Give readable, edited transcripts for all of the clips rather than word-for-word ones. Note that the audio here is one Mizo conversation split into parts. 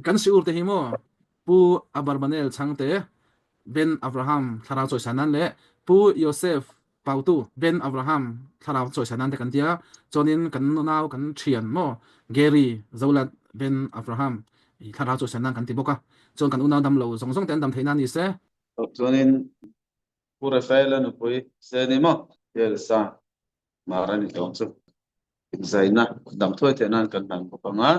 Kan siur te hi maw Pu Abarbanel Chhangte, Ben Avraham thlarau chawisan nan leh Pu Yosef Pautu, Ben Avraham thlarau chawisan nan te kan tia. Chuanin kan nau kan thian maw Gary Zolat Ben Avraham i thlarau chawisan nan kan ti bawk a. Chuan kan unau dam lo zawng zawng te an dam theih nan ni se. Chuanin Pu Rafaela nupui se ni maw? Elsa Mar a ni tawng chu inzaina dam thuai theih nan kan hlan bawk ang a.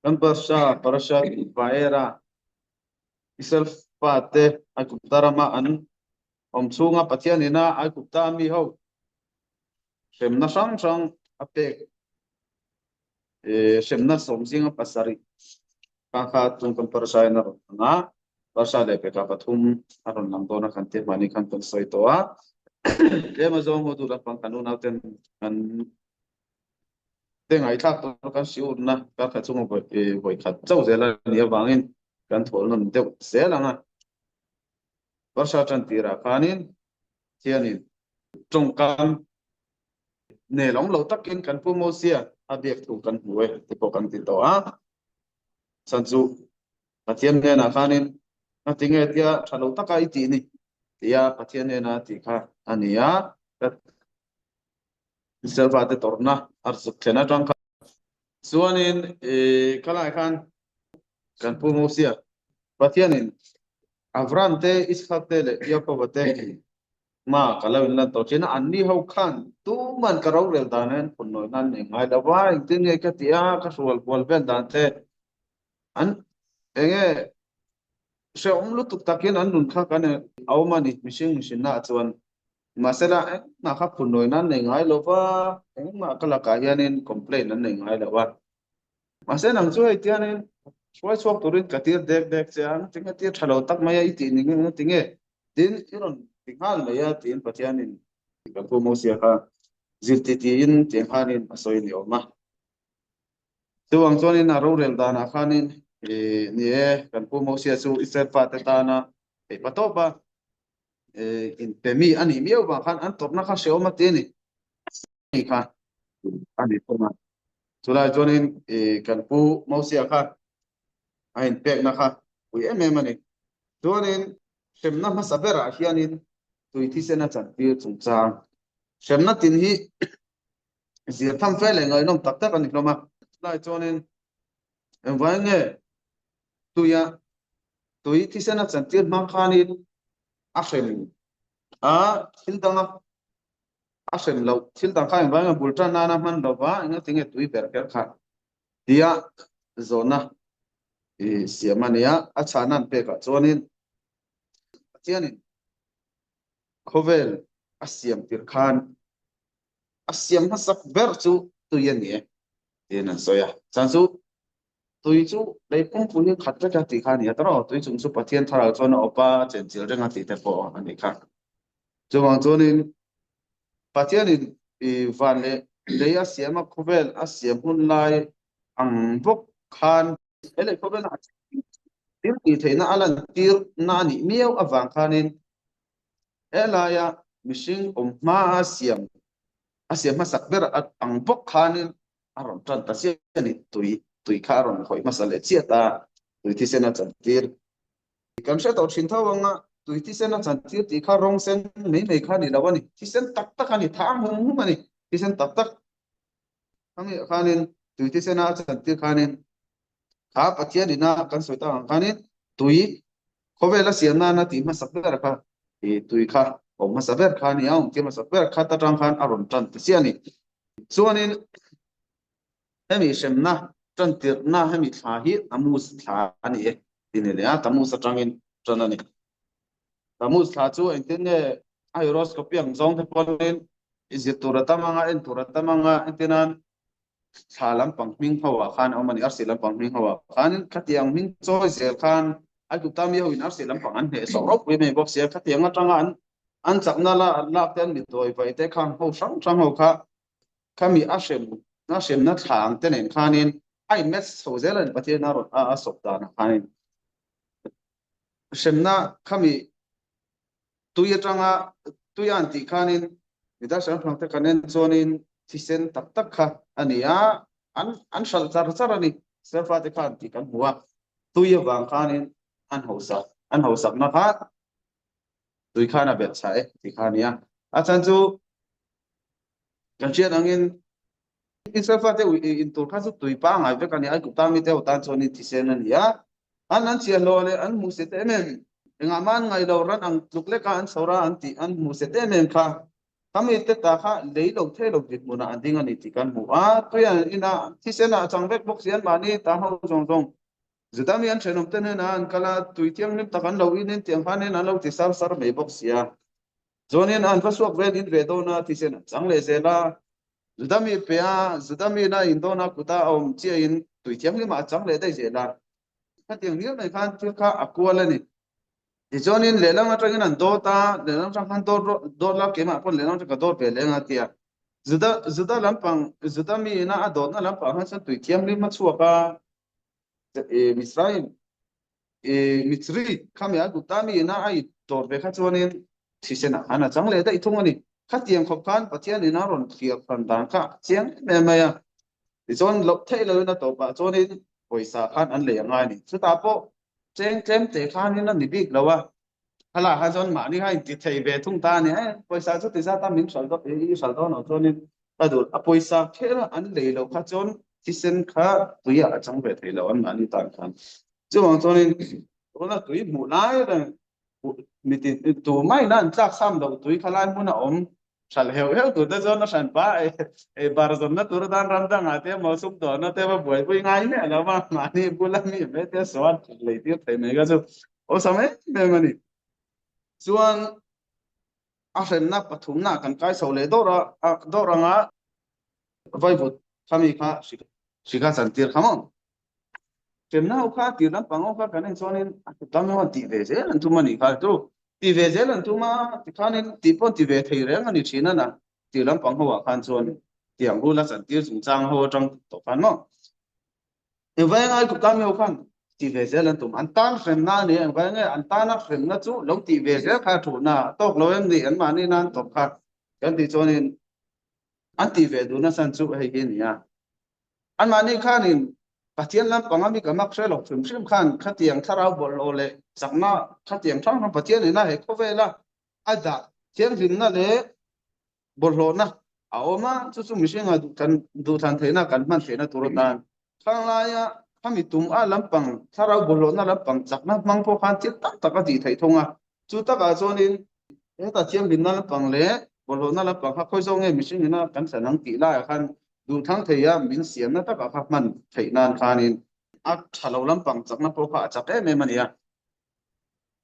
Kan Pasha Parasha Vaera Israel fate Aigupta rama an awm chhunga Pathian ina Aigupta mi ho hremna hrang hrang a pek hremna sawm zinga pasarih kha kha chung kan Parasha in a rawn lang a, Parasha leh peka pathum a rawn lang dawn a kan tih mahni khan kan sawi tawh a. Tlem azawng haw duh lampang kan unau ten kan te ngaihthlak tur kan siurna kar khat chunga vawi khat chauh zel a nih avangin kan thawl nawn deuh zel ang a. Parasha tan tirah khanin thianin tawngkam Nel awm lo takin kan Pu Mosia a biak thu kan hmu e ti pawh kan ti tawh a. Chhan chu Pathian hnenah khanin ngatinge tia tha lo taka i tih ni tia Pathian hnena a tih kha a ni a. Israel fate tawrhna a zuk thlen atang kha chuanin khalai khan kan Pu Mosia Pathianin Avram te, Ishak te leh Jakoba te Hma ka lo inlan tawh thin a, anni ho khan tuman ka rorel dan an phun nawi nan nei ngai lo va, engtin nge ka ti a, ka hrual kual vel dan te an enge hrehawm lutuk takin an nun kha kan awm a ni, mihring mihrinna ah chuan. Mahsela engmah kha phun nawi nan nei ngai lo va, engmah ka lakah hianin complaint an nei ngai lo a. Mahse nang chu hei tianin hruai chhuak turin ka tir dek dek che a, tinge tir tha lo tak mai a i tih ning eng tinge tin i rawn ti nghal mai a tiin Pathianin kan Pu Mosia kha zir ti tiin tiang khanin a sawi ni awm a. Chuvang chuanin a rorel danah khanin ni e kan Pu Mosia chu Israel fate tana theihpa tawp a inpe mi a nih miau vang khan an tawpna kha hrehawm a ti a ni. Kha a ni thung a. Chulai chuanin kan pu Mosia kha a inpekna kha pui em em a ni. Chuanin hremna hmasa berah hianin tui thisen a chantir chungchang hremna tin hi zir tham fe leh ngaihnawm tak tak a ni hlawm a. Chulai chuanin engvai nge tuia tui thisen a chantir hmang khanin a hrem a thil danga a hrem loh thil dang kha engvang nge bul tan nana hman lova engati nge tui ber kher kha tia zawhna i siam a nia a chhahna an pekah chuanin Pathianin khawvel a siam tir khan a siam hmasak ber chu tui a ni e tiin an sawi a chhan chu tui chu lei pumpui hi khat vek a tih kha a ni a tawrh tui chung chu Pathian thlarau chuan a awp a chenchilh reng a tih te pawh a nih kha. Chuvang chuanin Pathianin i van leh lei a siam a, khawvel a siam hun lai ang bawk khan he lei khawvela a thil tih theihna a lantir na a nih miau avang khanin he laia mihring awm hma a siam a siam hmasak ber ang bawk khanin a rawn tan ta chiah a ni. Tui tui kha a rawn khawih hmasa leh chiah ta, tui thisen a chantir. Kan hre tawh thin tho ang a, tui thisen a chantir tih kha rawng sen mai mai kha a ni lo a ni, thisen tak tak a ni, thang hum hum a ni, thisen tak tak khami ah khanin tui thisen a chantir khanin kha Pathian ina kan sawi tak ang khanin tui khawvel a siam nana tih hmasa ber kha i tui kha awm hmasa ber kha a ni a, awm tir hmasa ber kha ta tang khan a rawn tan ta chiah a ni. Chuanin Hemi hremna tantirhna hemi thla hi Tammuz thla a ni e ti ni leh a, Tammuz atangin tan a ni. Tammuz thla chu engtin nge a horoscopy ang zawng te pawhin i zir tur a tam anga, en tur a tam anga, entirnan thla lampang hming ho ah khan a awm a ni, arsi lampang hming ho ah khanin khatiang hming chawi zel khan Aigupta mi ho in arsi lampang an hneh sawh ropui mai bawk sia, khatiang atanga an an chakna la lak te an mitdawi vaih te khang ho hrang hrang ho kha Khami a hrem a hremna thla ang te nen khanin a in match chho zel a ni Pathian a rawn a sawp dan ah khanin hremna khami tui atanga tui a an tih khanin midang hrang hrang te kan en chuanin thisen tak tak kha a ni a an an hralh char char a ni serfa te khan tih kan hmu a. Tui avang khanin an hausak an hausakna kha tui khan a belh chah e ti kha a ni a. A chhan chu kan hriat angin Israel fate in tur kha chu tui pangai vek a ni a, Aigupta mite ho tan chuanin thisen a ni a. An an chhiahhlawh leh an hmuhsit em em, engah mah an ngaih lo ran ang tluk leka an chhawr a an tih an hmuhsit em em kha khami te ta kha lei lo thei lo dinhmunah an ding a ni tih kan hmu a. Tui an in a, thisen ah a chang vek bawk si an mahni ta ho zawng zawng Juda mi an thenawm te hnenah an kal a, tui thianghlim tak an lo in in tiang khanin an lo ti sar sar mai bawk si a. Chuanin an va suak vel in ve dawn a, thisen an chang leh zel a. Juda mi pe a, Juda mi na in dawn a kuta a awm chiahin tui thianghlimah a chang leh daih zel a. Khatiang hliau mai khan thil kha a kual a ni. Tichuanin lehlam atangin an dawt a, lehlam atang khan dawt rawh, dawt la keimah pawn lehlam atang ka dawt ve leng a ti a. Juda, Juda lampang, Juda mi ina a dawtna lampang khan chuan tui thianghlim a chhuak a, Misraim, Mitzri khami a Gupta mi ina a i dawt ve kha chuanin thisen ah khan a chang leh daih thung a ni. Khatiang khawp khan Pathian ina rawn thlir hran dan kha a chiang em em mai a. Tichuan loh theih loin a tawpah chuanin pawisa khan an lei a ngai a ni. Chutah pawh cheng tlem te khanin a ni bik lo a, khalai khan chuan mahni kha inti thei ve thung ta a ni. E pawisa chu ti zat a min hralh dawn i hralh dawn loh chuanin ka duh a pawisa kher a an lei loh kha chuan thisen kha tuiah a chang ve thei lo an mahni tan khan. Chuvang chuanin tuna tui hmuh lai reng mitin tumah an tlak sam loh tui khalai hmun a awm Hralh heuh heuh tur te chuan a hran pa ei bar zawnna tur atan ram dangah te emaw sum dawhna te emaw buaipui ngai miah lo va, mahni bula mi ve te sawn lei tir thei mai kha chu awlsam em em a ni. Chuan a hrenna pathumna kan kai chho leh dawr a dawr anga vaivut khami kha hri kha chantir kha maw. Hremna ho kha tir lampang ho kha kan en chuanin a tam ho an tih ve zel an tum a nih kha chu ti ve zel an tum a tikhanin tih pawh ti ve thei reng a ni thin a na tir lampang ho ah khan chuan tiang rul a chantir chungchang ho atang tawh khan maw engvai ngai ku kami ho khan ti ve zel an tum an tan hremna a ni engvai nge an tana hremna chu lo tih ve zel kha thuna tawk lo em ni an mahni nan tawp kha kan tih chuanin an tih ve duhna chan chu hei hi a ni a. Anmahni khanin Pathian lampanga mi ka mak hre lo hrim hrim khan khatiang thlarau bawlhhlawh leh chakna khatiang hrang hrang Pathian ina he khawvela a dah thianghlimna leh bawlhhlawhna a awm a, chu chu mihringa duhthlan theihna kan hman theihna tur atan khanglaia khami tum a lampang thlarau bawlhhlawhna lampang chakna hmang pawh khan thil tam tak a tih theih thung a. Chu takah chuanin heta thianghlimna lampang leh bawlhhlawhna lampang kha khawi zawk nge mihring ina kan thlen ang tih laiah khan duhthlang theia min siamna takah kha hman theih nan khanin a tha lo lampang chakna pawh kha a chak em em a ni a.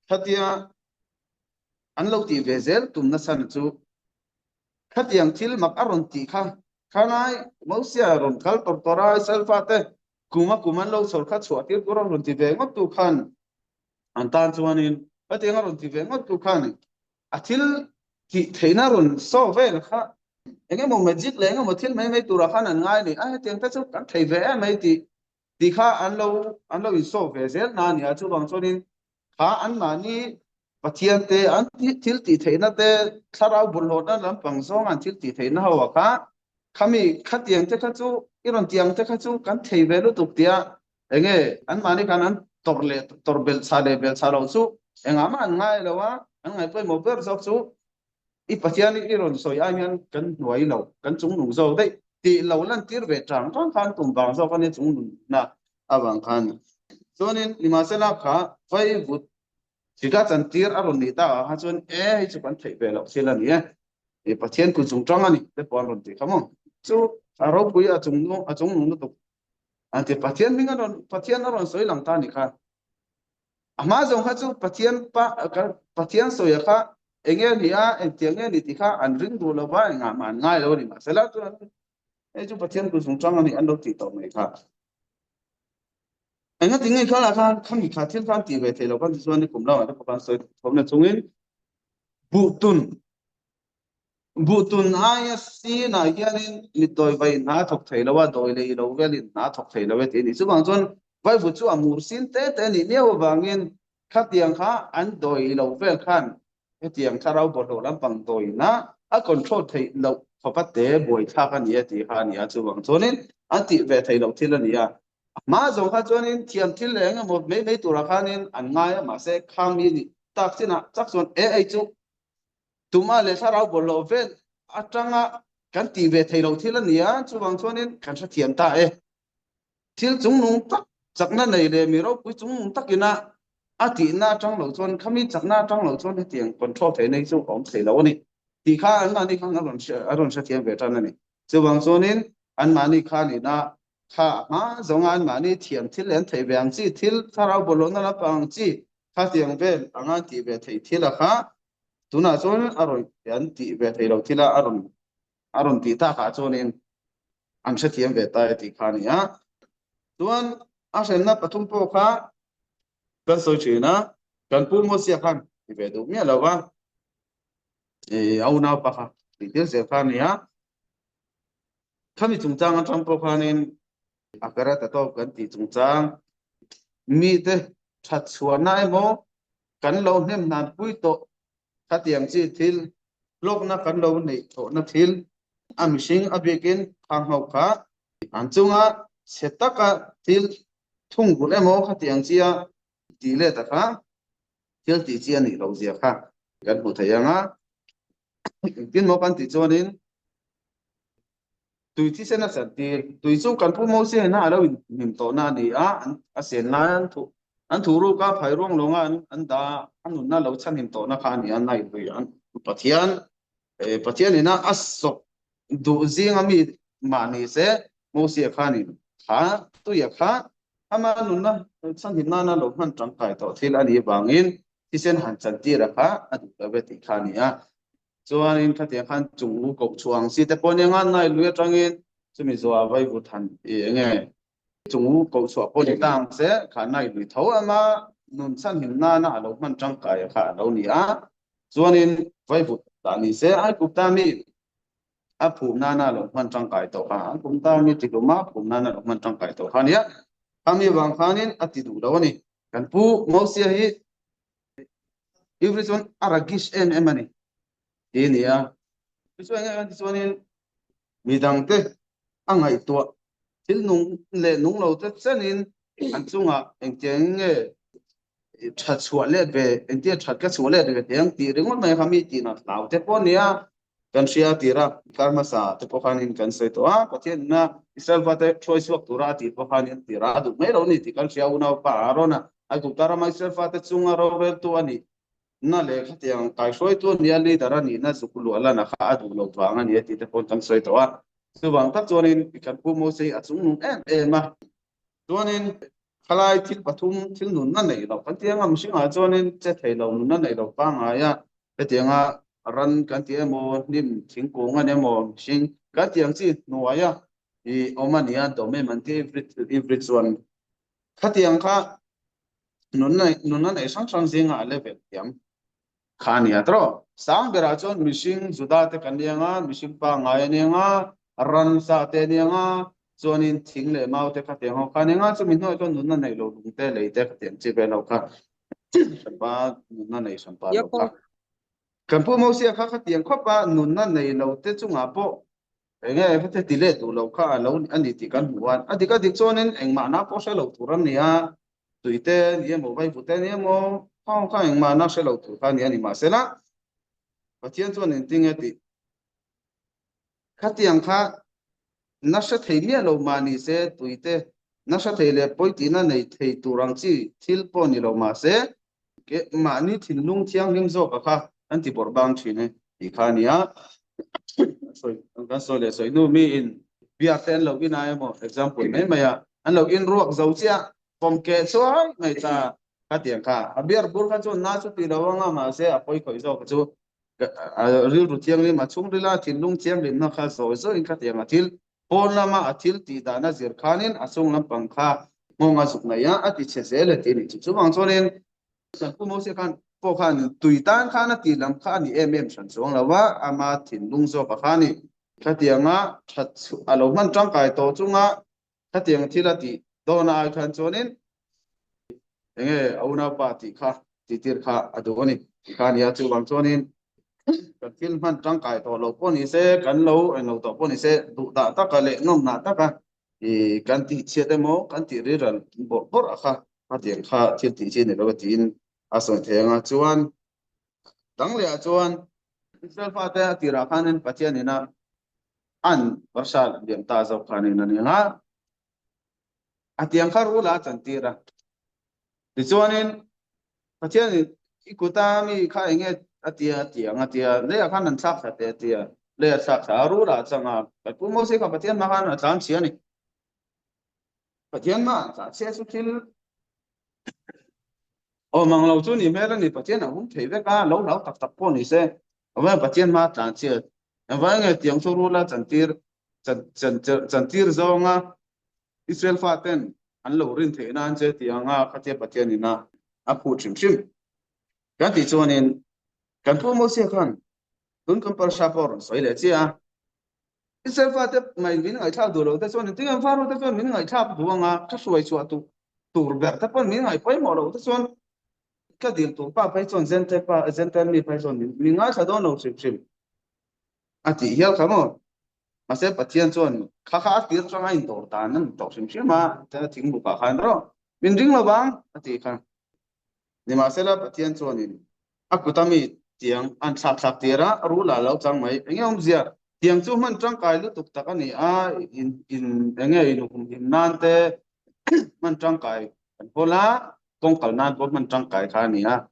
Khatia an lo tih ve zel tumna chhan chu khatiang thil mak a rawn tih kha khanai Mosia rawn kal tawr tawr a, Israel fate kuma kum an lo chhawr kha chhuah tir tur a rawn ti ve ngawt tu khan An tan chuanin hetiang a rawn ti ve ngawt tu khan a thil tih theihna rawn saw vel kha eng emaw magic leh eng emaw thil mai mai turah khan an ngai a ni. A hetiang te chu kan thei ve em mai tih tih kha an lo an lo insaw ve zel na a ni a. Chuvang chuanin kha anmahni Pathian te an thil tih theihna te thlarau bawlhhlawhna lampang zawng an thil tih theihna ho ah kha khami khatiang te kha chu i rawn tiang te kha chu kan thei ve lutuk tia Enge anmahni khan an tawrh leh tawrh belh chah leh belh chah loh chu engah mah an ngai lo a, an ngaih pawimawh ber zawk chu i Pathian i rawn sawi ai hian kan hnuai lo, kan chungnung zawk daih tih lo lantir ve tang tang khan tum vang zawk a nia chungnunna avang khan. Chuanin nimahsela kha vaivut hika chantir a rawn nih takah khan chuan e hei chu kan theih ve loh thil a ni e, i Pathian kut chung tang a ni te pawh an rawn ti kha maw. Chu a ropui a chungnung a chungnung lutuk An ti Pathian hming a rawn Pathian a rawn sawi lang ta ni kha. A hma zawng kha chu Pathian pa Pathian sawia kha enge ni a engtiang nge ni tih kha an ring duh lo va engah mah an ngai lo a ni mahsela chuan hei chu Pathian kut chung chang a ni an lo tih tawh mai kha. Engati nge kha lah khan khami kha thil khan tih ve thei lo khan tichuan nikum lamah te pawh khan sawi thawm na chungin buhtun Buhtun aia sinah hianin mitdawi vai hna a thawk thei lo a, dawi lei lo velin hna a thawk thei lo e tih a ni. Chuvang chuan vaivut chu a mur sin te te a nih miau avangin khatiang kha an dawi lo vel khan hetiang thlarau bawlhhlawh lampang dawina a control theih loh khawpa te buaithlak a ni e tih kha a ni a. Chuvang chuanin an tih ve theih loh thil a ni a. A hma zawng kha chuanin thiam thil leh eng emaw mai mai turah khanin an ngai a, mahse khang mi nih tak chinah chak chuan e ei chu tuma leh thlarau bawlhhlawh vel atanga kan tih ve thei lo thil a ni a, chuvang chuanin kan hrethiam ta e. Thil chungnung tak chakna nei leh mi ropui chungnung takina a tihna atang lo chuan khami chakna atang lo chuan hetiang control theihna hi chu a awm thei lo a ni tih kha anmahni khan a rawn a rawn hrethiam ve tan a ni. Chuvang chuanin anmahni khanina kha a hma zawnga anmahni thiam thil leh an theih ve ang chi thil thlarau bawlhhlawhna lampang ang chi khatiang vel anga an tih ve theih thil a kha tunah chuan a rawn an tih ve thei lo thil a a rawn a rawn tih takah chuanin an hrethiam ve ta e tih kha a ni a. Chuan a hrenna pathum pawh kha kan sawi thin a, kan pu Mosia khan ti ve duh miah lo va, a unaupa kha tih tir zel kha a ni a. Khami chungchang atang pawh khanin a karate tawp kan tih chungchang mite that chhuahna emaw kan lo hnem hnan pui tawh khatiang chi thil hlawkna kan lo neih tawhna thil a mihring a bikin khang ho kha an chunga chhe taka thil thungrulh emaw khatiang chia tih let a kha thil tih chi a nih loh zia kha kan hmu thei ang a. Engtin maw kan tih chuanin tui thisen a chantir tui chu kan pu Mosia ina a lo inhnim tawhna a ni a, a sen lai an thu an thu ruk a phai ruang lawnga an an dah a nunna lo chhanhim tawhna kha a ni a, nai lui an Pathian Pathian ina a sawk duh zinga mi mah ni se Mosia khanin kha tuia kha ama nunna chhanhim nana lo hman tangkai tawh thil a nih vangin thisen han chantir a kha a duh lo ve tih kha a ni a. Chuanin khatiang khan chung u koh chhuah ang si te pawh nia ngan nai lui atangin chumi zuah vai vut han i enge chung u koh chhuah pawh ni ta ang se kha nai lui tho ama nun chhanhim nana a lo hman tangkai a kha a lo ni a. Chuanin vai vut dah ni se Aigupta mi a phum nana a lo hman tangkai tawh kha Aigupta mi tihluma phum nana a lo hman tangkai tawh kha a nia. Khami vang khanin a ti duh lo a ni. Kan pu Mosia hi Ivri chuan a ragish em em a ni ti a ni a. Chuan enge ti chuanin midangte a ngaihtuah thil nung leh nung lo te chenin an chungah engtiang nge that chhuah let ve engtia that ka chhuah let ve teh ang tih ringawt mai kha mi tihna hlau te pawh a ni a. Kan hria tir a, kar hmasa te pawh khanin kan sawi tawh a, Pathianna Israel fate hruai chhuak tura a tih pawh khanin tir a, a duh mai lo ni tih kan hria unaupa Aaron-a Aigupta rama Israel fate chunga roreltu a nih na leh khatiang kaihruaitu a nia leader a nihna zuk luah lana kha a duh loh vang a ni a tih te pawh kan sawi tawh a. Chuvang tak chuanin kan pu Mose hi a chungnung em em a. Chuanin khalai thil pathum thil nunna neih loh kan ti anga mihringah chuanin che thei lo nunna neih loh pangngai a hetianga ran kan ti emaw hnim thingkung a ni emaw mihring kan tih ang chi hnuaia i awm a ni a domain an ti Ivri chuan khatiang kha nunna nunna neih hrang hrang zinga a level thiam kha a ni a tawh. Sang berah chuan mihring Juda te kan ni anga mihring pangngai a ni anga ransa te a ni anga chuanin thing leh mau te khatiang ho kha a ni anga chumi hnuaiah chuan nunna neih loh lung te lei te khatiang chi vel ho kha hranpa nunna nei hranpa lo kha. Kan pu Mosia kha khatiang khawp a nunna nei lo te chungah pawh enge heti ti leh duh lo kha a lo a ni tih kan hmu a. A dik a dik chuanin engmahna pawh hre lo tur a ni a, tui te ni emaw vaivu te ni emaw khawng kha engmahna hre lo tur kha a ni a ni. Mahsela Pathian chuan engtinge tih Khatiang kha na hre thei miah lo mah ni se, tuite na hre thei leh pawitihna nei thei tur ang chi thil pawh ni lo mah se, mahni thinlung thianghlim zawka kha an ti bawrh bang thin e tih kha a ni a. Kan sawi leh sawi hnu miin biak te an lo in a emaw example mai mai a, an lo in ruak zo chiah pawm keh chuai mai ta khatiang kha. A beer bur kha chuan na chu ti lo anga mahse a pawi khawih zawk chu rilru thianghlim a chhungrila thinlung thianghlimna kha zawi zawiin khatiang a thil pawn lama a thil tih dan a zir khanin a chung lampang kha nghawng a zuk nei a, a ti chhe zel e tih a nih chu. Chuvang chuanin kan Pu Moses khan pawh khan tui tan khan a tih lam kha a ni em em hran chuang lo va, ama thinlung zawk a kha a ni. Khatianga that a lo hman tangkai tawh chunga Khatiang thil a tih dawna ai khan chuanin enge a unaupa tih kha tih tir kha a duh a ni tih kha a ni a. Chuvang chuanin kan thil hman tangkai tawh lo pawh ni se, kan lo englo tawh pawh ni se, duhdah taka leh nawmnah taka. I kan tih chhiat emaw kan tih riral bawrh bawrh a kha khatiang kha thil tih chi ni lo a tiin a sawi thei ang a. Chuan dang leh ah chuan Israel fate a tirah khanin Pathian ina an varsha liam ta zawk khanin a ni ang a, a tiang kha rula a chantir a. Tichuanin Pathianin i kuta mi kha eng nge a tia a ti ang a tia, leiah khan an thlak thla teh a tia, lei a thlak thla a, rula a chang a, kan Pu Moses kha Pathian hma khan a tlan chhia a ni. Pathian hma a tlan chhia chu thil awm ang lo chu ni hmel a ni, Pathian a hum thei vek a, lo hlau tak tak pawh ni se, engvangin Pathian hma a tlan chhia, engvangin nge tiang chu rula chantir chantir zawnga Israel faten an lo rin theih nan che tih anga khatia Pathian ina a phut hrim hrim kan tih chuanin kan Pu Mosia khan tun kan Parsha pawh a rawn sawi leh chiah a. Israel fate mai min ngaihthlak duh lo te chuan engtin nge Faro te chuan min ngaihthlak duh anga ka hruai chhuah tur tur ber te pawn min ngaih pawimawh lo te chuan ka dil tur pa phei chuan Gentile pa Gentile mi phei chuan min ngaithla dawn lo hrim hrim. A tih hial kha maw? Mahse Pathian chuan kha kha a tir chang a indawr dan a ni tawh hrim hrim a, chuan a thingbukah khan rawh min ring lo vang a tih kha. Nimahsela Pathian chuanin a kuta mi tiang an thlak thlak tir a, rul ah lo chang mai. Enge awmzia? Tiang chu hman tangkai lutuk tak a ni a, in in enge inhumhim nan te hman tangkai kan hawl a, kawng kal nan pawh hman tangkai kha a ni a.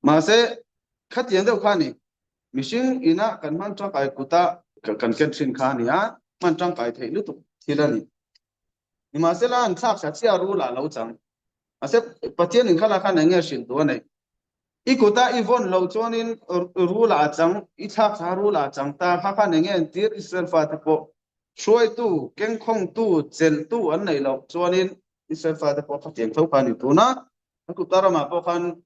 Mahse khatiang deuh kha a ni. Mihring ina kan hman tangkai kuta kan ken thin kha a ni a, hman tangkai theih lutuk thil a ni. Nimahsela an thlak thla chiah rul ah lo chang. Mahse Pathian in khala khan eng nge hrilh duh a nei? I kuta i vawn lo chuanin rul ah a chang, i thlak thla rul ah a chang ta kha khan eng nge entir Israel fate pawh hruaitu, kengkhawngtu, chelhtu an neih loh chuanin Israel fate pawh khatiang tho kha a ni tun a. An kuta ramah pawh khan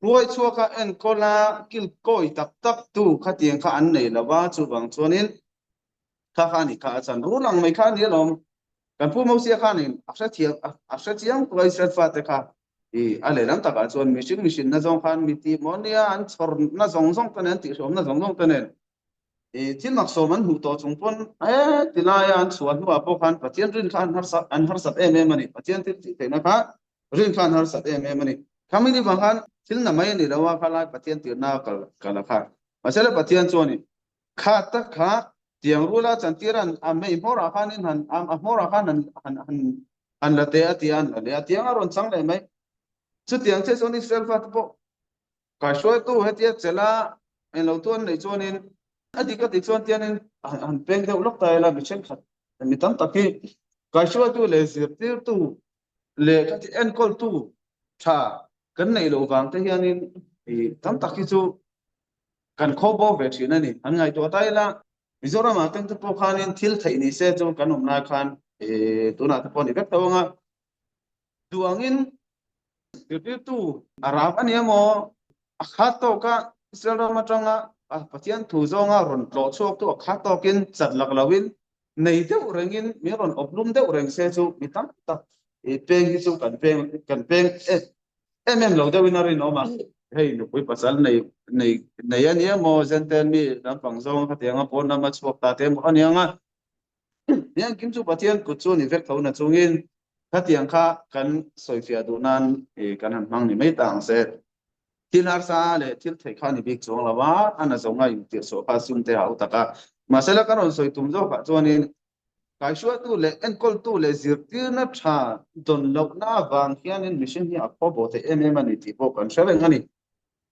Hruai chhuak a enkawl a kilkawi tak tak tu khatiang kha an nei lo va, chuvang chuanin kha kha a ni kha a chan rul ang mai kha a ni alawm. Kan Pu Mosia khanin a hrethiam a hrechiang tuk a Israel fate kha i a lehlam takah chuan mihring mihrinna zawng khan mi tih maw nia an chhawrna zawng zawng te nen tihhrawmna zawng zawng te nen i thil maksawm an hmuh tawh chung pawn e tilaia an chhuah hnuah pawh khan Pathian rin kha an harsat an harsat em em a ni. Pathian thil tih theihna kha Rin khan harsat em em a ni. Khami ni vang khan thil na mai a ni lo a, kha lai Pathian tirna a kal kal a kha. Mahse le Pathian chuanin kha tak kha tiang rula chantir an a mei hmawrah khanin han a hmawrah khan han han han han la teh a ti a, an la leh a, tiang a rawn chang leh mai. Chutiang che chuan Israel fate pawh kaihruaitu hetia chelh a englo tu an neih chuanin a dik a tih chuan tianin han peng deuh lawk ta ila mi thenkhat mi tam tak hi kaihruaitu leh zirtirtu leh ka ti enkawltu tha kan neih loh vang te hianin i tam tak hi chu kan khaw bo ve thin a ni. An ngaihtuah ta ila Mizoramah te te pawh khanin thil theih ni se chu kan awm lai khan i tunah te pawh ni vek tho anga duh angin zirtirtu a ram a ni emaw a khat tawka Israel ram atanga Pathian thu zawnga rawn tlawh chhuaktu a khat tawkin chat lak loin nei deuh rengin min rawn awp lum deuh reng se chu mi tam tak i peng hi chu kan peng kan peng em em lo deuhin a rinawm a. Hei nupui pasal nei nei nei a nia maw Gentile mi lampang zawng khatianga pawn lama chhuak ta te emaw a nia nga. Niang kim chu Pathian kut chu ni vek tho na chungin khatiang kha kan sawifiah duh nan i kan han hmang ni mai ta ang se. Thil harsa leh thil theih kha ni bik chuang lo a, a na zawnga intirhchhuah kha sum te hau tak a. Mahse la ka rawn sawi tum zawkah chuanin kaihruaitu leh enkawltu leh zirtirna tha dawn lohna avang hianin mihring hi a khaw bo theih em em a ni tih pawh kan hre reng a ni.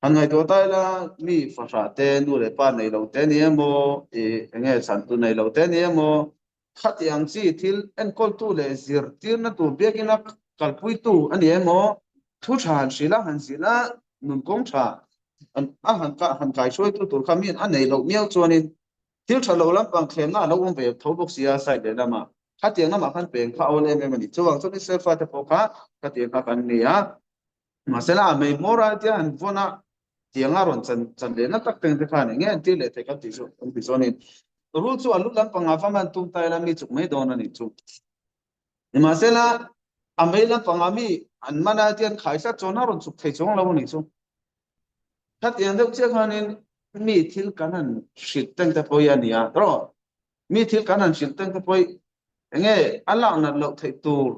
Han ngaihtuah ta ila mi fahrah te, nu leh pa nei lo te ni emaw, ih enge chhantu nei lo te ni emaw, Khatiang chi thil enkawltu leh zirtirna tur biakina kalpuitu a ni emaw, thu tha han hrilh a, han zilh a, nun kawng tha a han han kaihruaitu tur kha miin a nei loh miau chuanin thil tha lo lampang thlemna a lo awm ve tho bawk si a, side lehlamah khatiang lamah khan peng kha a awl em em a ni. Chuvang chuan Israel fate pawh kha khatiang kha kan ni a. Mahsela a mei hmawr a tia han vawn a, tiang a rawn chan chan leh na tak teng te khan eng nge an tir leh thei kan tih chu kan ti chuanin rul chu a lu lampangah va man tum ta ila mi chuk mai dawn a nih chu. Nimahsela a mei lampangah mi an man a tian khai tlat chuan a rawn chuk thei chuang lo a nih chu. Khatiang deuh chiah khanin mi thil kan han hrilh teng te pawh hi a ni a, tawh mi thil kan han hrilh teng te pawh hi. Enge a lak nat loh theih tur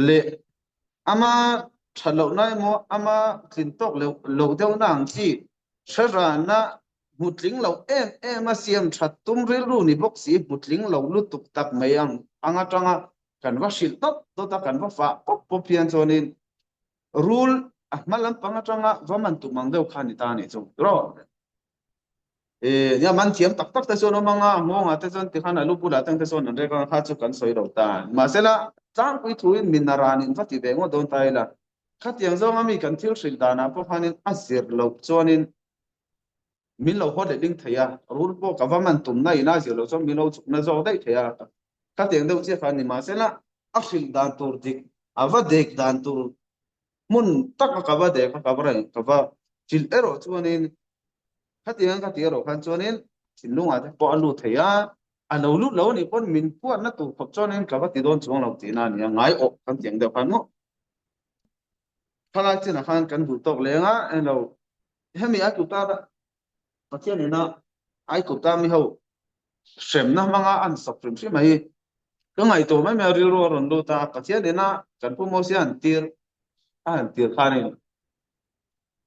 leh ama that lohna emaw ama tlin tawk lo deuhna ang chi hre rana hmu tling lo em em a siam that tum rilru ni bawk si hmu tling lo lutuk tak mai ang ang atanga kan va hrilh dawt dawt a kan va fah pawp pawp hian chuanin rul a hma lampang atanga va man tum ang deuh kha ni ta a nih chu tiraw. Nia man thiam tak tak te chuan awm anga nghawngah te chuan tikhan a lu bulah tang te chuan an rek anga kha chu kan sawi lo ta. Mahsela tlangpui thuin min ranin va ti ve ngawt dawn ta ila khatiang zawnga mi kan thil hrilh danah pawh khanin a zir loh chuanin min lo haw leh ding thei a, rul pawh ka va man tumna ina zir loh chuan min lo chukna zawk daih thei a, khatiang deuh chiah kha a ni. Mahsela a hrilh dan tur dik a va dek dan tur hmun taka ka va dek a ka va reng ka va hrilh erawh chuanin khatiang ka tih erawh khan chuanin thinlungah te pawh a lut thei a, a lo lut lo anih pawn min puatna tur khawp chuanin ka va ti dawn chuang lo tihna a ni a, ngai awh kan tih ang deuh khan maw thalai chinah khan kan duh tawk leng a englo hemi a tlu ta Pathian ina Aigupta mi ho hremna hmanga an sawp hrim hrim a hi ka ngaihtuah mai mai a rilru a rawn lut a, Pathian ina kan Pu Mosia an tir a han tir khanin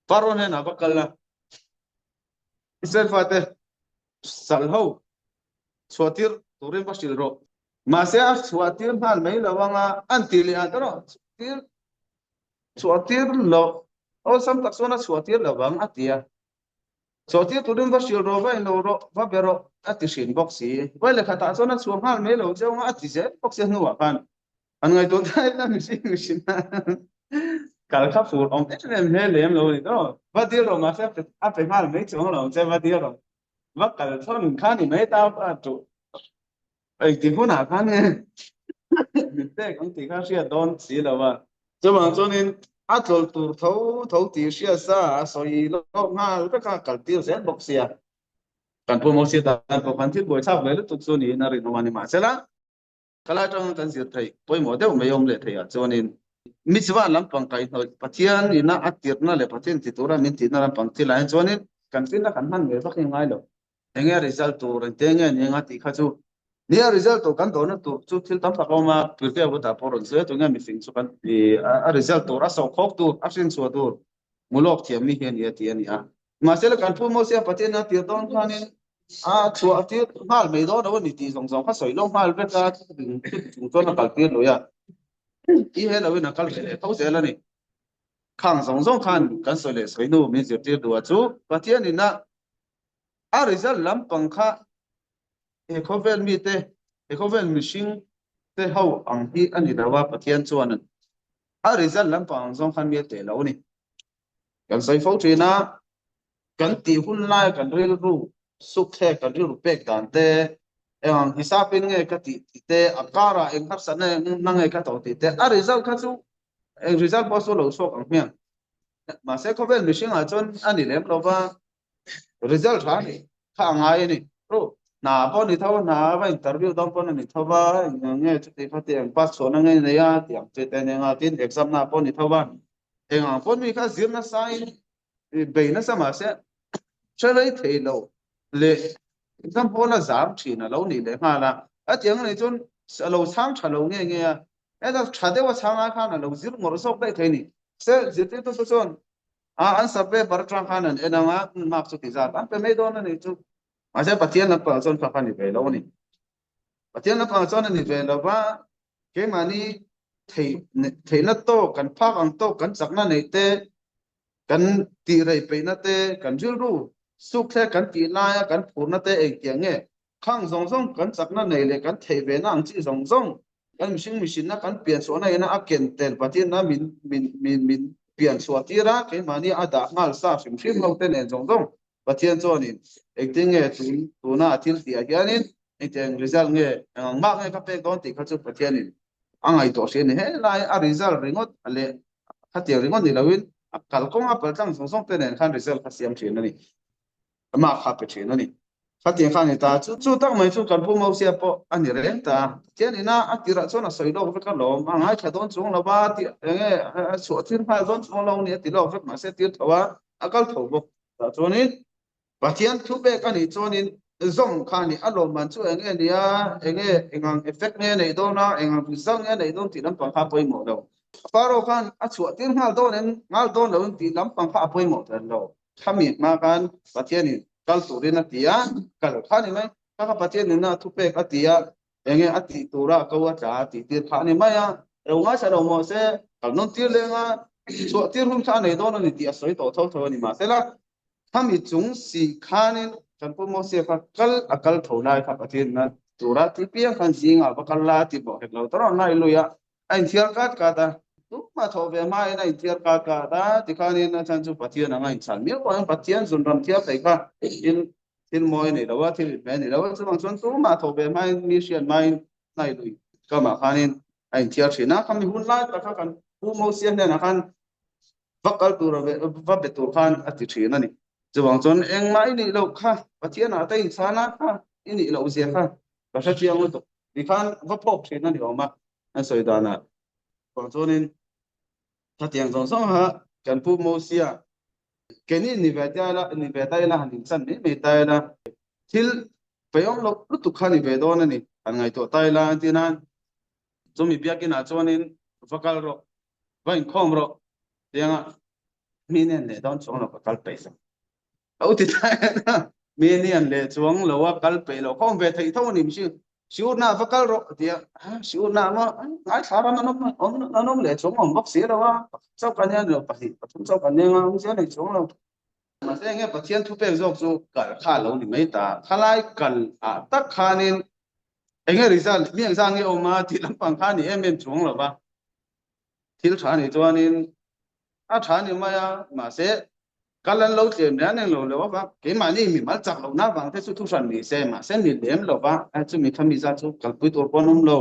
Pharaoh hnenah va kal a, Israel fate sal ho chhuah tir turin va hrilh rawh. Mahse a chhuah tir nghal mai lo anga an ti leh a tawrh tir chhuah tir lo awlsam tak chuan a chhuah tir lo vang a ti a. Chhuah tir turin va hrilh rawh, va inlo rawh, va be rawh a ti hrin bawk si. Vai leh khatah chuan a chhuah nghal mai lo cheu anga a ti zel bawk si a hnuah khan an ngaihtuah ta ila mihring mihring kal kha fur awm em em hle lem lo a ni tawh. Va dil rawh mahse a pe nghal mai chuang lo che va dil rawh. Va kal thawn kha ni mai ta a tuh. Engti hunah khan nge min pek ang tih kha hriat dawn si lo a. Chuvang chuanin a tlawlh tur tho tho tih hriat sa a sawi lawk nghal vek a, kal tir zel bawk sia. Kan Pu Mosia tan pawh khan thil buaithlak ve lutuk chu niin a rinawm a ni. Mahsela, thalai atanga kan zir theih pawimawh deuh mai awm leh theihah chuanin mitzvah lampang kaihhnawih Pathian ina a tirhna leh Pathian ti tura min tihna lampang thilah hian chuanin kan finna kan hman ve vak hi a ngai lo. Enge result tur engte nge ni anga tih kha chu nia result tur kan dawrna tur chu thil tam tak a awm a prepare bulah pawh rawn sawi a tunge mifing chu kan ti a result tur a sawhkhawk tur a hrinchhuah tur mulawk thiam mi hi a ni a tih a ni a mahse la kan Pu Mosia Pathian a tir dawn khanin a chhuah tir nghal mai dawn lo a ni tih zawng zawng kha sawi lo nghal vek a chung chuan a kal tir lui a i he loin a kal ve leh tho zel a ni khang zawng zawng khan kan sawi leh sawi hnu min zirtir duh a chu Pathian ina A result lampang kha he khawvel mite, he khawvel mihring te ho ang hi a ni lo a, Pathian chuan a result lampang ang zawng khan mi a teh lo a ni. Kan sawi fo thin a, kan tih hun laia kan rilru suk thlek, kan rilru pek dan te, eng ang hisapin nge ka tih tih te, a karah eng harsatna na nge ka tawh tih te, a result kha chu eng result pawh chu a lo chhuak ang hmiang. Mahse khawvel mihringah chuan a ni lem lo va, result tha ni kha a ngai a ni ru hna pawh ni tho hna va interview dawn pawn a ni tho va eng nge chuti kha ti eng pass chhuahna nge nei a ti ang che te eng a tin exam na pawh ni tho va eng ang pawn mi kha zir nasa in bei nasa mahse hre rei thei lo leh exam pawn a zam thin a lo nih leh nghal a a tiang a nih chuan a lo chhang tha lo nge nge a heta tha deuh a chhang ai khan a lo zir ngawrh zawk daih thei ni se zirtirtu te chuan A an survey bar atang khan an en ang a, mark chu ti zat an pe mai dawn a nih chu. Mahse Pathian lampangah chuan fak a ni ve lo a ni. Pathian lampangah chuan a ni ve lo va, keimahni theih theihna tawk, kan phak ang tawk, kan chakna neih te, kan tih rei peihna te, kan rilru suk thlek kan tih laia kan phurna te engtiang nge Khang zawng zawng kan chakna nei leh kan theih ve na ang chi zawng zawng kan mihring mihrinna kan pian chhuahna ina a ken tel Pathianna min min min min pian chhuah tir a, keimahni a dah nghal sa hrim hrim ho te nen zawng zawng Pathian chuanin engtin nge tun tuna a thil tih ah hianin engtiang result nge eng ang mah nge ka pek dawn tih kha chu Pathianin a ngaihtuah hria a ni. Helai a result ringawt leh khatiang ringawt ni loin a kalkawng a paltlang zawng zawng te nen khan result kha siam thin a ni. Amah kha pe thin a ni. Khatiang kha a ni ta. Chu chu tak mai chu kan Pu Mosia pawh a ni reng ta. Pathian ina a tirah chuan a sawi lawk vek alawm, a ngaithla dawn chuang lo va, tih eng nge a chhuah thil nghal dawn chuang lo ni a ti lawk vek mahse a tir tho a, a kal tho bawk. Tah chuanin Pathian thu pek a nih chuanin. Zawm kha ni a lawmman chu eng nge nia, eng nge eng ang effect nge neih dawn a, eng ang result nge neih dawn tih lampang kha a pawimawh lo. Pharaoh khan a chhuah tir nghal dawn em, nghal dawn lo em tih lampang kha a pawimawh ber lo. Khami hma khan Pathianin kal turin a ti a, kal kha ni mai. Kha kha Pathianin a thupek a ti a, eng nge a tih tura ko a tla a tih tir kha a ni mai a. Lo ngaithla lo mawh se, kal nawn tir leng a, chhuah tir hun kha a nei dawn a ni tih a sawi tawh tho tho a ni mahsela, Khami chung si khanin kan Pu Mosia kha kal a kal tho lai kha Pathian na tura ti piang khan zingah va kal la ti bawk hek lo ta rawn lai lui a, a inthiar kat kat a, tumah thawh ve hmain a inthiar kat kat a, tikhanin a chhan chu Pathian anga inchhan miau pawhin Pathian zunram thiar thei kha thil thil mawi a nei lo a, thil inhmeh a nei lo a, chuvang chuan tumah thawh ve hmain mi hriat hmain hnai lui kamah khanin a inthiar thin a, khami hun lai tak kha kan Pu Mosia hnenah khan va kal tur va be tur khan a ti thin a ni. Chuvang chuan engmah i nih loh kha Pathianah te inchhana kha i nih loh zia kha ka hre chiang lutuk ti khan va phawk thin a ni awm a, an sawi danah. Chuvang chuanin khatiang zawng zawng kha kan Pu Mosia keini ni ve ta ila ni ve ta ila han inchan mai mai ta ila thil feiawm loh lutuk kha ni ve dawn a ni han ngaihtuah ta ila an ti nan chumi biakinah chuanin va kal rawh va inkhawm rawh tianga mi nen leh dawn chuang lo ka kal peih lo lo ti ta mi nen leh chuang lo a kal peih lo khawm ve theih tho ni mihring siurna va kal rawh tia siurna ma ngai thla ram an awm an awm leh chuang awm bawk si lo a chauh kan hian lo pahnih pathum chauh kan nia awm zel nei chuang lo mahse enge Pathian thupek zawk chu kal kha lo ni mai ta khalai kal ah tak khanin enge result mi engzah nge awm a tih lampang kha ni em em chuang lo va Thil tha nih chuanin a tha ni mai a, mahse kal an lo tlem reng reng lo lo avang keimahni mimal chak lohna avang te chu thuhran ni se, mahse ni lem lo va, chumi kha mi zat chu kalpui tur pawh an awm lo.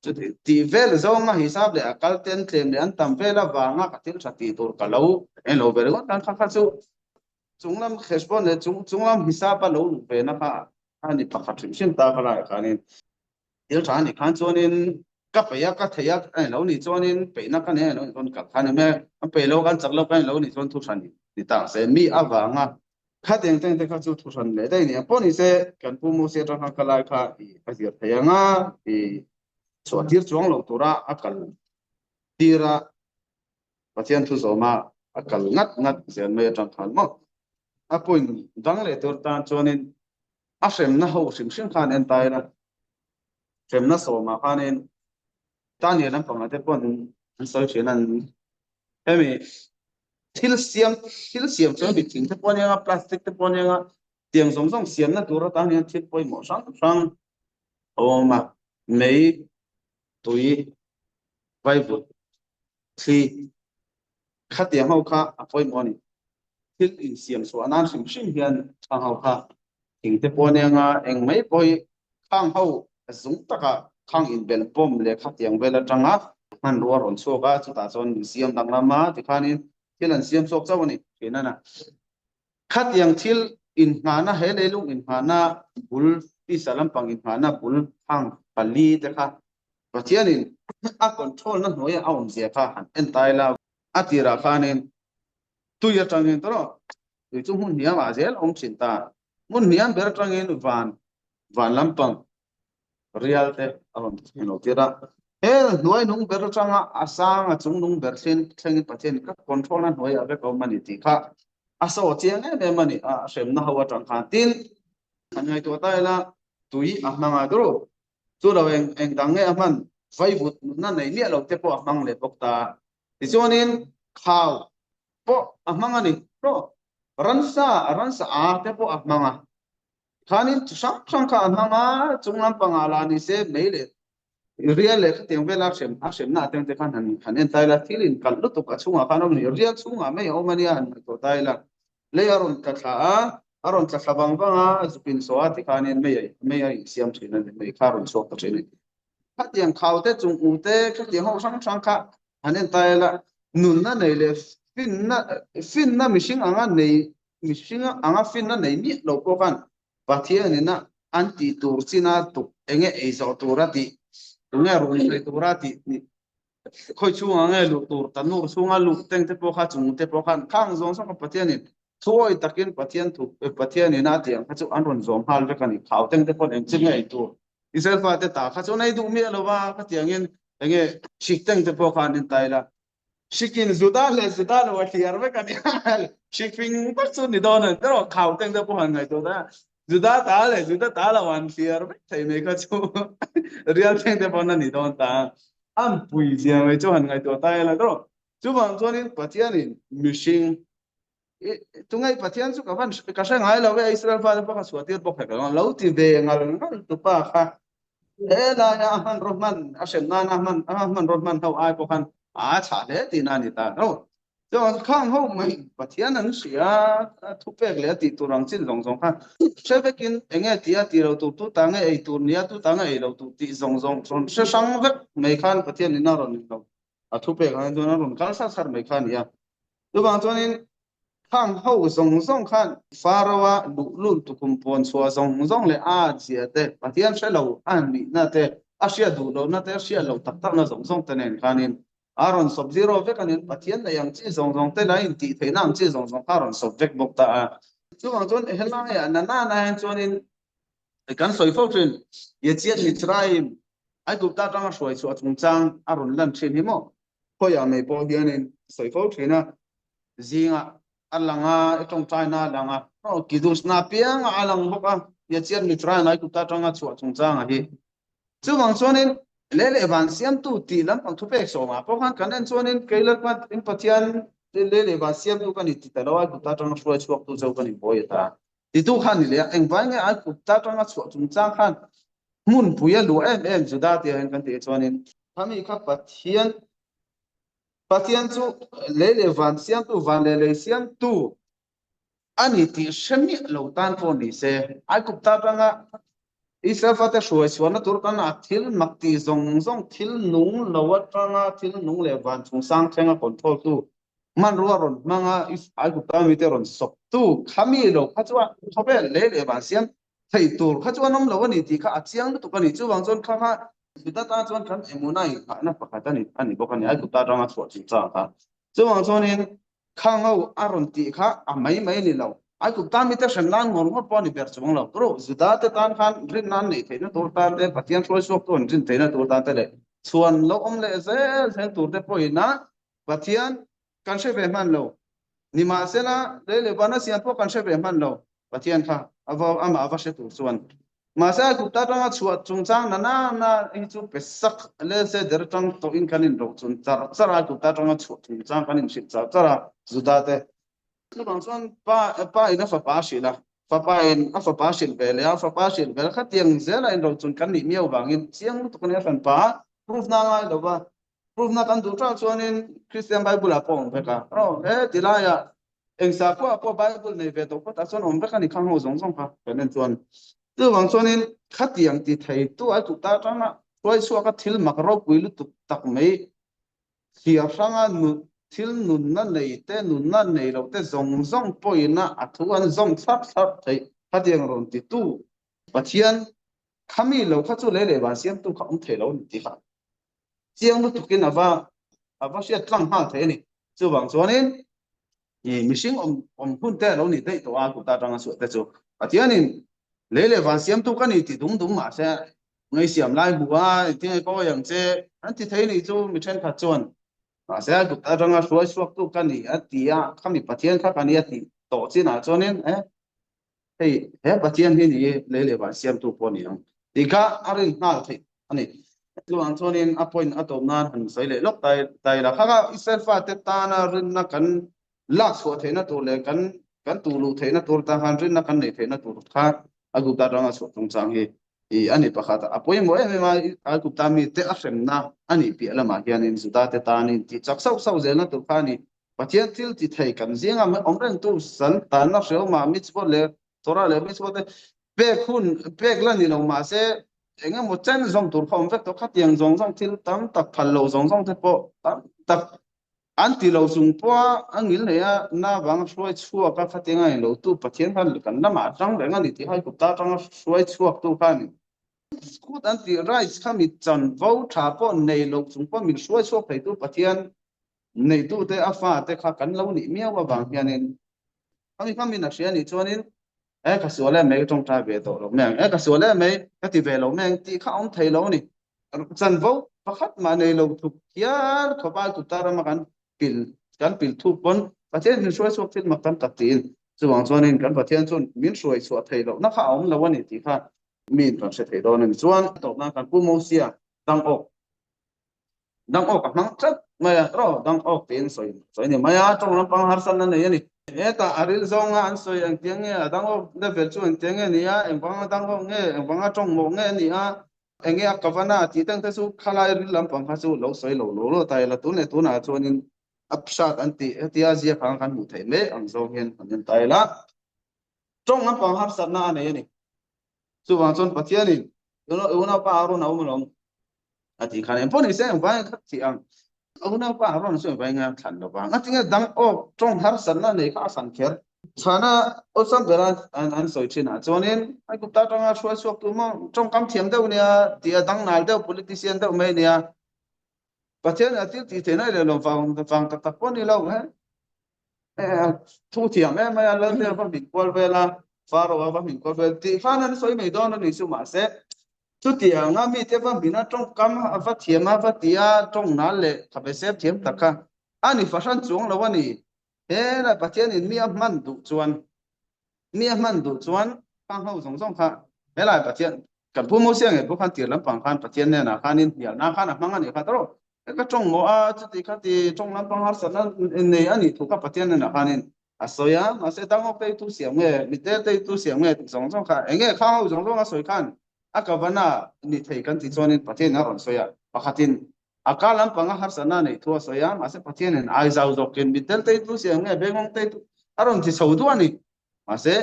Chuti tih vel zawnga hisap leh a kal ten tlem leh an tam vel avanga ka thil tha tih tur ka lo en lo ve ringawt tan kha kha chu chunglam Heshbon leh chung chunglam hisapa lo luh ve na kha a ni pakhat hrim hrim ta kha laiah khanin Thil tha anih khan chuanin ka peih a, ka thei a a ni lo nih chuanin peihna ka nei a ni lo nih chuan kal kha ni mai a, an peih lo kan chak lo ka ni lo nih chuan thu hran ni ta ang se. Mi avanga khatiang teng te kha chu thu hran leh daih ni ang pawh ni se kan Pu Mosia atang khan ka lai kha i a zir thei ang a, i chhuah tir chuang lo tura a kal tir a, Pathian thu zawma a kal ngat ngat zel mai atang khan maw. A point dang leh tur tan chuanin A hremna ho hrim hrim khan en ta ila, hremna sawmah khanin Daniel lampangah te pawh an sawi thin a ni. Hemi thil siam thil siam chuan mi thing te pawh ania nga, plastic te pawh ania nga, tiang zawng zawng siamna tur atan hian thil pawimawh hrang hrang a awm a, mei, tui, vaivut, thli. Khatiang ho kha a pawimawh a ni. Thil insiam chhuah nan hrim hrim hian khang ho kha thing te pawh ania nga eng mai pawh hi khang ho zung taka khang inbel pawm leh khatiang vel atanga hmanrua rawn chhuak a, chutah chuan min siam danglam a tikhanin thil an siam chhuak chauh a ni thin a na. Khatiang thil inngahna he leilung inngahna bul tisa lampang inngahna bul khang pali te kha Pathianin a control na hnuaia a awmzia kha han en ta ila, a tirah khanin tui atangin tawrh tui chu hmun hniamah zel a awm thin ta, hmun hniam ber atangin van van lampang rial te a rawn thleng lo tir a, he hnuai nung ber atanga a sang a chung nung ber thleng thlengin Pathianin ka control na hnuaiah vek a awm a ni tih kha a saw chiang em em a ni, a hremna ho atang khan tin han ngaihtuah ta ila tui a hmang a tawrh. Chu lo eng eng dang nge a hman? Vaivut nunna nei miah lo te pawh a hmang leh bawk ta. Tichuanin khau pawh a hmang a ni. Rawh ransa ransa a te pawh a hmang a. Khanin chi hrang hrang kha a hmang a, chung lampangah lah ni se mei leh rial leh khatiang vela hrem a hremna atang te khan han han en ta ila, thil inkalh lutuk a chhungah khan a awm a ni. Rial chhungah mai a awm a nia han ngaihtuah ta ila. Lei a rawn tla thla a, a rawn tla thla vang vang a, zuk insaw a tikhanin mei a mei a insiam thin a ni, mei kha a rawn chhuak ta thin a ni. Khatiang khau te, chung u te, khatiang ho hrang hrang kha han en ta ila, nunna nei leh finna finna mihring anga nei mihring anga finna nei miah lo pawh khan Pathianin a an tih tur china tuk enge ei zawh tura tih, tunge run sawi tura tih Khawi chhungah nge luh tur, tanur chhunga luh teng te pawh kha chung te pawh khan khang zawng zawng kha Pathianin. Thuawi takin Pathian thu Pathianin a tih ang kha chu an rawn zawm nghal vek a ni. Khauteng te pawn engchin nge ei tur Israel fate ta kha chu nei duh miah lo va, khatiangin enge hrikteng te pawh kha an intai la. Hrikin Juda leh Juda lo a thliar vek a ni. Hrik fing vek chu ni dawn a ni. Erawh khauteng te pawh han ngaihtuah ta Juda ta leh Juda ta lo an thliar vek thei mai kha chu rial thleng te pawn a ni dawn ta. An pui zia mai chu han ngaihtuah ta ila erawh chuvang chuanin Pathianin mihring Tunge Pathian chu ka van ka hre ngai lo e, Israel fate pawh ka chhuah tir bawk hek lo, lo ti ve ngal ngal tu pa kha he laia a hmanraw hman a hrem nana hman a hmanraw hman ho ai pawh khan a chhah hle tihna a ni ta lo. Chuan khang ho mai Pathian an hria a thupek leh a tih tur ang chin zawng zawng kha hre vekin enge tih a tih lo tur tu ta nge ei tur nia tu ta nge ei lo tur tih zawng zawng rawn hre hrang vek mai khan Pathian in a rawn in lo a thupek ang chuan a rawn kal sar sar mai kha a ni a. Chuvang chuanin khang ho zawng zawng khan Pharaoh-a luhlul tukhum pawn chhuah zawng zawng leh a zia te, Pathian hre lo a nihna te, a hriat duh lohna te, a hriat loh tak takna zawng zawng te nen khanin a rawn sawp zero vek a ni. Pathian nei ang chi zawng zawng te leh a intih theihna ang chi zawng zawng kha a rawn sawp vek bawk ta a. Chuvang chuan helaiah nana na hian chuanin kan sawi fo thin, Yetziat Mitzrayim, Aigupta atanga hruai chhuah chungchang a rawn lan thin hi maw? Khawiah mai pawh hianin sawi fo thin a, zingah a lang a, i tawngtaina a lang a, aw kiddushna apiangah a lang bawk a, Yetziat Mitzrayim Aigupta atanga chhuah chungchangah hi. Chuvang chuanin lei leh van siamtu tih lampang thupek sawmah pawh khan kan en chuanin kei Lalpa in Pathian lei leh van siamtu ka ni ti ta lo, Aigupta atanga hruai chhuaktu cho ka ni bawi a ta. Titu khan ni leh a, engvai nge Aigupta atanga chhuah chungchang khan hmunpui a luah em em Juda tih ah hian kan tih chuanin khami kha Pathian Pathian chu lei leh van siamtu van leh lei siamtu a ni tih hre miah lo tan pawh ni se Aigupta atanga Israel fate hruai chhuahna tur tan a thil mak tih zawng zawng thil nung lo atanga thil nung leh van chungchang thlenga control tu hmanrua rawn hmanga Aigupta mite rawn sawptu khami lo kha chuan khawvel lei leh van siam Theih tur kha chu an awm lo a ni tih kha a chiang lutuk a ni. Chuvang chuan kha kha Juda tan chuan kan emuna inghahna pakhat a ni a ni bawk a ni. Aigupta atanga chhuah chungchang kha. Chuvang chuanin kha ngo a rawn tih kha a mai mai a ni lo. Aigupta mite hrem nan ngawr ngawr pawh a ni ber chuang lo. Turu Juda te tan khan rinna an neih theihna tur tan te, Pathian hruai chhuaktu an rin theihna tur tan te leh chhuan lo awm leh zel zel tur te pawhin a Pathian kan hre ve hman lo. Nimahsela, lei leh vana siam pawh kan hre ve hman lo, Pathian kha a va amah a va hre tur chuan. Mahse, Aigupta atanga chhuah chungchang na na na hi chu Pesach leh Seder atang tawhin kan inrochun char char a, Aigupta atanga chhuah chungchang kan inhrilh char char a, Juda te. Chuvang chuan pa pa in a fapa a hrilh a, fapa in a fapa a hrilh ve leh a, fapa a hrilh ve leh khatiang zela inrochun kan nih miau vangin chiang lutuk a nia hranpa proof na ngai lo va, Proof-na kan duh ṭah chuanin Christian Bible-ah pawh awm vek a. Aw, he ti laiah eng sakhua pawh Bible nei ve tawh phawtah chuan awm vek a ni khang ho zawng zawng kha kan en chuan. Chuvang chuanin khatiang ti theitu ai kut ta atanga hruai chhuaka thil mak ropui lutuk tak mai thliar hranga nun thil nunna nei te nunna nei lo te zawng zawng pawhina a thu an zawm thlap thlap theih khatiang rawn titu Pathian khami lo kha chu lei leh van siamtu kha awm thei lo a ni tih kha chiang lutukin a va a va hriat tlang nghal thei a ni. Chuvang chuanin i mihring awm awm hun te a lo nih daih tawh a, kuta atanga chhuah te chu Pathianin lei leh van siamtu ka ni ti dum dum mahse ngei siam lai hmu a engtin nge ka awi ang che an ti thei nih chu mi thenkhat chuan mahse a kuta atanga hruai chhuaktu ka ni a ti a, khami Pathian kha ka ni a tih tawh chinah chuanin e Hei he Pathian hi ni lei leh van siamtu pawh a ni ang tih kha a rin nghal theih a ni. Chuvang chuanin a point a tawp nan han sawi leh lawk tai tai la. Kha kha Israel fate tana rinna kan lak chhuah theihna tur leh kan kan tuh luh theihna tur tan khan rinna kan neih theihna tur kha Aigupta atanga chhuah chungchang hi i a ni pakhat. A pawimawh em em a, Aigupta mite a hremna a nih piah lamah hianin Judate tanin tih chak sauh sauh zelna tur kha a ni. Pathian thil ti thei kan zinga awm rengtu sal tanna hreawmah mitzvot leh Torah leh mitzvot te pek hun pek la ni lo mahse eng emaw chen zawm tur kha awm vek tawh khatiang zawng zawng thil tam tak phal lo zawng zawng te pawh tam tak an ti lo chung pawha a ngil nei a na vang hruai chhuak a khatiang a englo tu Pathian khan kan lamah a tang reng a ni tih hai kupta atanga hruai chhuak tu kha a ni. Khut an tih rights kha mi chanvo tha pawh nei lo chung pawh min hruai chhuak theitu Pathian Neitute a fate kha kan lo nih miau avang hianin. Khami kha min a hria nih chuanin e ka sual em mai ka tawngtai ve tawh lo mai ang, e ka sual em mai ka ti ve lo mai ang tih kha a awm thei lo a ni. Chanvo pakhat mah nei lo thuk hial khawp a Aigupta rama kan pil kan pil thuk pawn Pathian min hruai chhuak thil mak tam tak tiin chuvang chuanin kan Pathian chuan min hruai chhuah thei lohna kha a awm lo a ni tih kha miin kan hre thei dawn a ni. Chuan a tawpna kan Pu Mosia dang awk Dang awk a hmang tlat mai a, ro dang awk tiin sawi sawi ni mai a, tawng lampang harsatna nei a ni. Hetah a ril zawnga an sawi engtiang nge a dang awk level chu engtiang nge ni a, engvanga dang awk nge, engvanga tawng mawh nge a ni a, enge a kavana tih teng te chu khalai ril lampang kha chu lo sawi lo lo lo ta ila tun leh tunah chuanin a hrat an tih hetia ziak ang kan hmuh theih mai ang zawng hian kan en ta ila tawng lampang harsatna a nei a ni. Chuvang chuan Pathianin unaupa Aaron a awm alawm a tih khan engpawh ni se engvai kha tih ang unaupa Aaron chu engvai nge a thlan lo vang a tinge dang awk tawng harsatna nei kha a thlan kher chhana awlsam bera an an sawi thin ah chuanin Aigupta atanga hruai chhuak tu maw tawngkam thiam deuh nia tih a dang nal deuh politician deuh mai nia Pathian a thil tih theihna leh lo vang vang tak tak pawh ni lo he thu thiam em mai a lal te va hmin kual vel a Pharaoh a va hmin kual vel tih khan an sawi mai dawn a ni chu mahse chutianga mite va hmin a tawngkam a va thiam a va ti a tawng nal leh khabe sep thiam tak kha a ni fahran chuang lo a ni helai Pathianin mi a hman duh chuan mi a hman duh chuan khang ho zawng zawng kha helai Pathian kan Pu Mosia ngei pawh khan tir lampang khan Pathian hnenah khanin hnialna khan a hmang a nih kha tawrh ka tawng maw a chuti kha ti tawng lampang harsatna nei a nih thu kha Pathian hnenah khanin a sawi a mahse dangawk te tu siam nge mite te tu siam nge tih zawng zawng kha enge khang ho zawng zawng a sawi khan a kavana ni thei kan tih chuanin Pathian a rawn sawi a pakhatin a ka lampanga harsatna neih thu a sawi a mahse Pathianin ai zau zawkin mitdel te tu siam nge bengawng te tu a rawn ti chho duh a ni mahse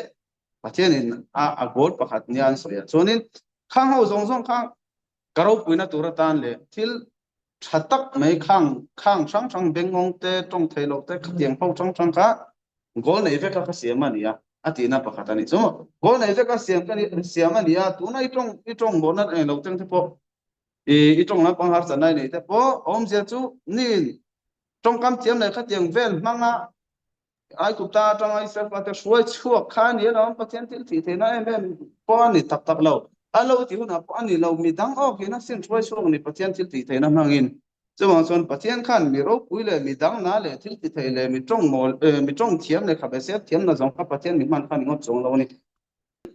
Pathianin a a goal pakhat nia an sawi ah chuanin khang ho zawng zawng kha ka ropuina tur atan leh thil tha tak mai khang khang hrang hrang bengngawng te tawng thei loh te khatiang ho hrang hrang kha goal nei vek a ka siam a ni a a tihna pakhat a ni chu goal nei vek a siam ka ni siam a ni a tuna i tawng i tawng mawhna eng lo teng te pawh i i tawng lampang harsatna i nei te pawh awmzia chu nin tawngkam thiam leh khatiang vel hmanga Aigupta atanga Israel fate hruai chhuak kha a ni alawm, Pathian thil thih theihna em em pawh a ni tak tak lo. A lo tih hunah pawh a ni lo, mi dang awk hian a sin hruai chhuak ni Pathian thil tih theihna hmangin. Chuvang chuan Pathian khan mi ropui leh mi dang na leh thil ti thei leh mi tawng mawl eh mi tawng thiam leh khabe sep thiam na zawng kha Pathian mi hman kha ni ngawt chuang lo a ni.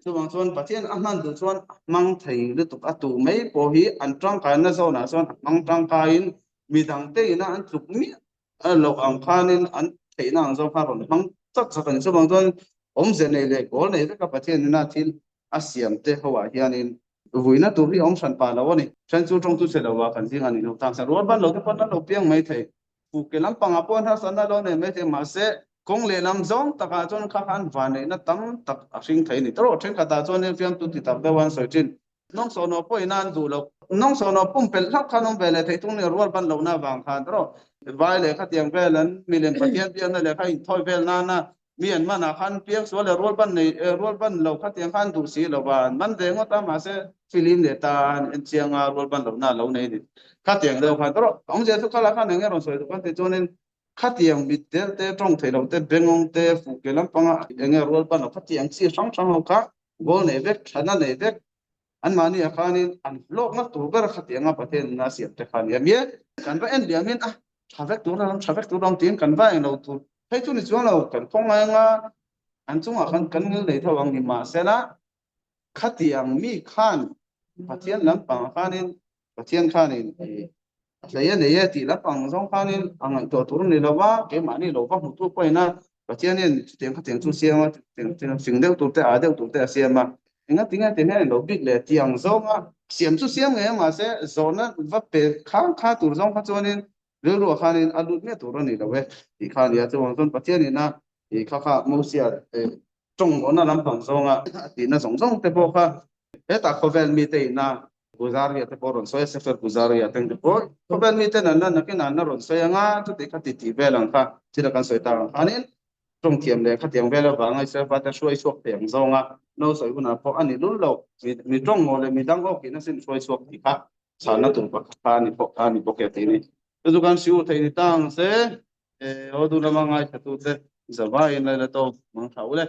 Chuvang chuan Pathian a hman duh chuan a hmang thei lutuk a tu mai pawh hi an tangkaina zawnah chuan a hmang tangkaiin mi dangte ina an tluk miah a loh ang khanin an theihna ang zawng kha rawn hmang chak chak a ni. Chuvang chuan awmze nei leh goal nei veka Pathian ina thil a siam te ho ah hianin vuina tur hi a awm hran pah lo a ni. Then chu tawngtu che lo ah kan zing a ni lo tang sa rual ban lo te pawn an lo piang mai thei. Fu ke lampangah pawh an harsatna lo nei mai thei mahse kawng lehlam zawng takah chuan kha khan vanneihna tam tak a hring thei a ni. Tawrh thenkhatah chuan fiamtu ti tak deuh a an sawi thin. Nawngsawhnaw pawhin an duh lo. Nawngsawhnaw pumpelh hlauh khan awm ve leh thei tung nia rual ban lohna avang khan erawh vai leh khatiang vel an milem Pathian biakna leh kha inthawi vel nana mi an manah khan piangsual leh rual ban nei rual ban lo khatiang khan duh si lo va an man ve ngawt a mahse filim leh ta an en chiang a rual ban lohna a lo nei a ni. Khatiang deuh khan erawh awmzia chu khala khan eng nge rawn sawi duh kan tih chuanin khatiang mitdel te tawng thei lo te bengawng te fuh ke lampanga eng nge rual ban lo khatiang chi hrang hrang ho kha Goal nei vek, thana nei vek, anmahni ah khanin an hlawkna tur ber khatiang a Pathian a siam te kha a ni a. Mie kan va en liamin a tha vek tur alawm, tha vek tur alawm tiin kan va englo tur phei chu ni chuang lo, kan khaw ngai anga an chungah khan kan ngil nei tho ang ni mahsela khatiang mi khan Pathian lampangah khanin Pathian khanin a hlei a nei e tih lampang zawng khanin a ngaihtuah tur a ni lo va, keimahni lo va hmutu pawhin a Pathianin chutiang khatiang chu siam a, chutiang fing deuh tur te, ah deuh tur te a siam a. Engatinge ti hian lo bik leh tiang zawnga siam chu siam ngei a mahse zawhna va pe khang kha tur zawng kha chuanin rilruah khanin a lut miah tur a ni lo e tih kha a ni a. Chuvang chuan Pathianin a tih kha kha Mosia tawng awhna lampang zawnga a tihna zawng zawng te pawh kha hetah khawvel mite ina Guzaria te pawh rawn sawi a, Sefer Guzaria te te pawh khawvel miten an la nakin an la rawn sawi anga chuti kha ti tih vel ang kha thil a kan sawi tak ang khanin tawng thiam leh khatiang vel avanga Israel fate hruai chhuak thei ang zawnga no sawi hunah pawh a ni lul lo mi tawng maw leh mi dang awkin a sin hruai chhuak tih kha chhanna tur pakhat kha a ni bawk a ni bawk e tih a ni. Chu chu kan siu thei ni ta ang se. Aw du lama ngaithlatute. Zavaiin Laila Tawng mang tha u le.